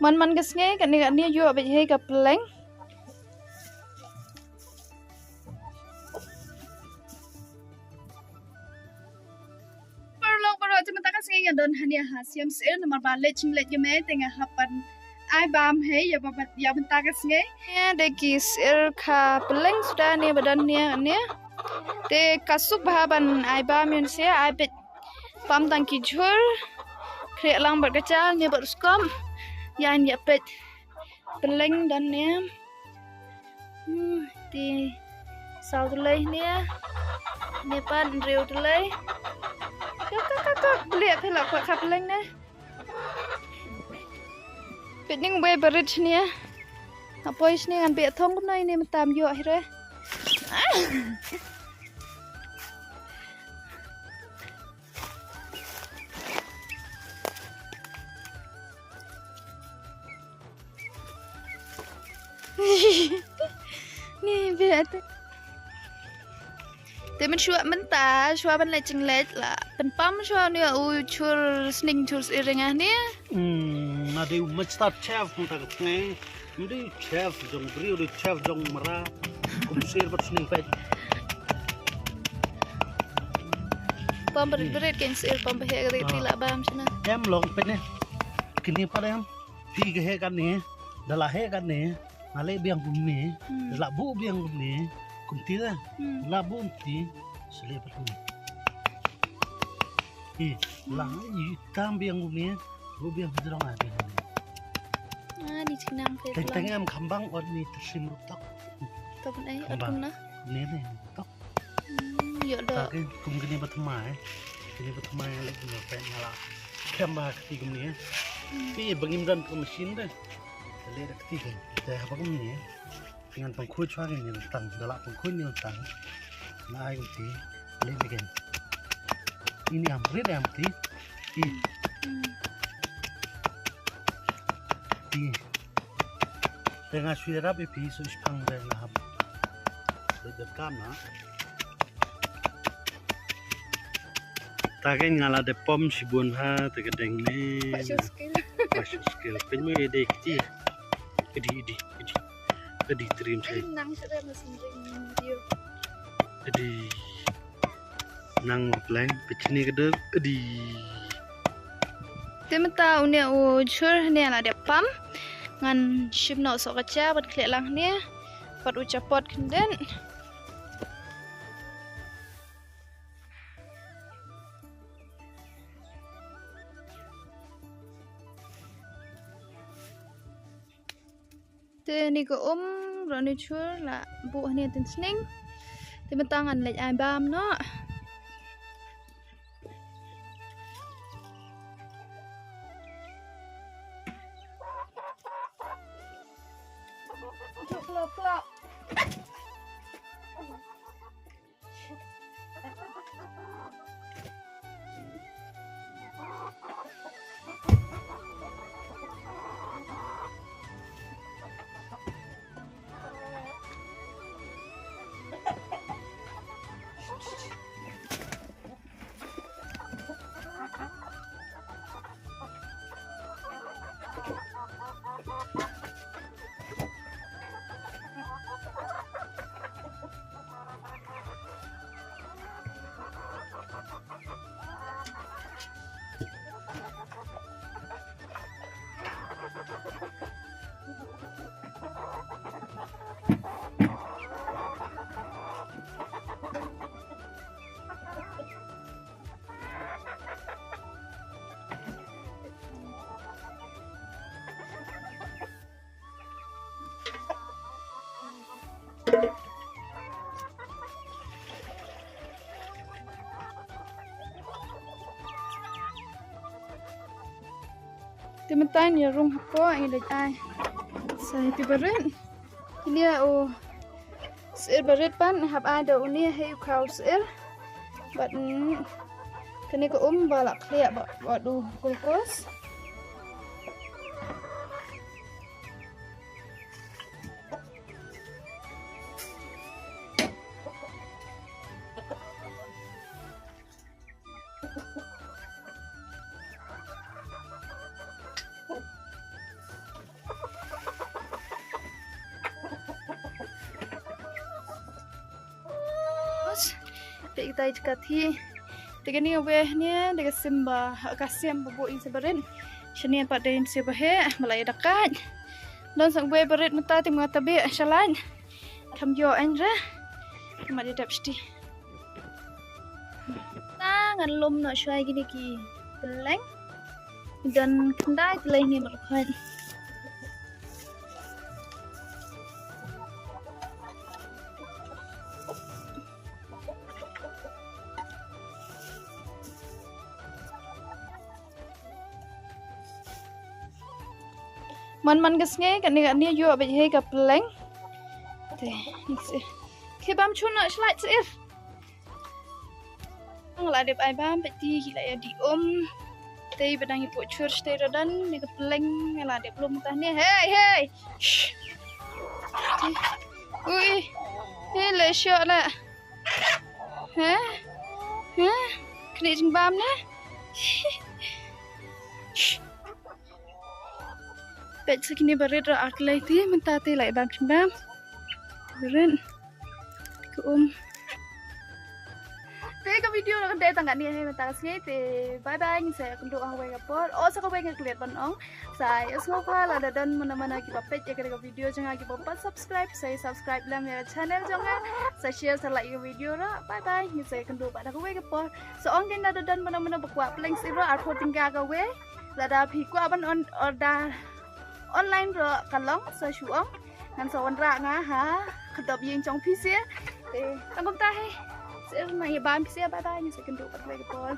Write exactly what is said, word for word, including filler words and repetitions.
Man man ka sngi kane kane ïoh bad hi ka pleng. Paralok paralok, te mynta ka sngi nga don hangne ha Siam Sir namar ba leit leit ïa me te nga hap ban ai bam hi ïa ba ïa mynta ka sngi. Ïa de ki sir ka pleng suda ne ba don ne ne. Te ka suk ba ban ai bam ïa ne se ai peit pam tang ki jhur. Khriak lang bad ka chal ne bad skom. Ïa ïa peit. Pleng don ne. Hmm, te saw tylli ne. Ne pat hynriew tylli. Ka ka ka ka. Plie phi la kwah ka pleng ne. Peit ning wei barit ne. Hapoi ne ngan beh thong kumno ne mynta ym ïoh hi re. Ni biat. Te mynshuwa mynta shuwa ban leit jingleit la pynpam shuwa ne u jhur sning jhur sir ïa nga ne. Hmm, nga dei u master chef mynta ka tnga. Ym dei chef jong briew, dei chef jong mra. Kum sir bad sning peit. Pam bret bret ken sir pam bret ka dei ti la bam shana. Em long peit ne. Kini pat em. Ti ka heh katne. Da la heh katne. Nga leh biang kumne. Hmm. Da la buh biang kumne. Kumti da. Hmm. Da la buh kumti. Sle pat kumne. Ih, la ïa tam biang kumne. Buh biang kumti dong ai biang kumne. Ah, di chinam peit. Teng teng em khambang ot ni tersim rutak. Tok ai ot kumna. Kumne ne. Tok. Hmm, ïoh doh. Ta kane kum kane ba thymmai. Kane ba thymmai leh kane ba peit nga la. Khlem ba kti kumne. Hmm. Phi ba ngim don ka machine de. Leh da kti kane. Te haba kumne. Ngan pang khuid chwa kane ngan tang. Da la pang khuid ngan tang. Nga ai kumti. Leh ni kane. Ini am rit am ti. Ti. Hmm. Ti. Te nga shu ïarap ïa phi shu shipang te nga hap. Te dep kam na. Ta kein nga la dep pom shibun ha te ka deng ne. Pha shu skill. Pha shu skill. Pynmih ïa dei kti. Kdi kdi kdi. Kdi trim ai. Nang shu dep na sindring video. Kdi. Nang ma pleng pechni ka dei adi. Te mynta une u jhur ne la dep pam. Ngan shim noh soh ka cha bad khleh lang ne. Bad u chapot khyndiat. Te ni ka um, ro ni chur la buh hane ten sning. Te mynta ngan leit ai bam noh. Te mynta ngi rung hapoh ngi leit ai. Sa ïa te barit. Kine u sir barit pat hap ai da une hei u khaw sir. Bad mm, kane ka um ba la khlieh bad u glucose. Peit kita i jaka thi. Te kane kawei ne da ka sim ba, ka sim ba buh ïa sa barit. Shane pat dei sa ba heh ba la ïa da kait. Don sa kawei barit mynta te mynta beh sha lait. Kham ïoh aiñ re. Kham ïa dep shti. Ta ngan lum noh shuwa ïa kine ki pylleng. Don khyndai tylli ne markhot. Man man ka sngi kane kane ïoh bad hei ka pylleng. Te, ni se. Ki bam chun na slide se if. Nga la dep ai bam peit ti ki la ïa di um. Te ba dang ïa pok chur stay rodan ni ka pylleng nga la dep lum ta ne. Hey hey. Shh. Ui. Hey le sho la. Heh? Heh? Kane jingbam ne? Peit sa kine barit ruh ar tylli te mynta te la ïa bam jingbam. Barit. Ka um. Te ka video ruh ka dei tang katne hi mynta ka sngi te bye bye ngin sa ïakynduh ha kawei ka por. Oh sa kawei nga klet ban ong. Sa ïa sngewbha lada don mana mana kiba peit ïa kane ka video jong nga kiba pat subscribe sa ïa subscribe lem ïa ka channel jong nga. Sa share sa like ïa ka video ruh. Bye bye. Ngin sa ïakynduh pat ha kawei ka por. Sa ong kein lada don mana mana ba kwah pylleng sih ruh arphew tyngka kawei. Lada phi kwah ban on order online ruh ka long sa shu ong. Ngan sa wanrah nga ha ka dop ïing jong phi sih. Te tang kumta hi. Sih ruh nang ïa bam phi sih bye bye ngin sa ïakynduh pat ha kawei ka por.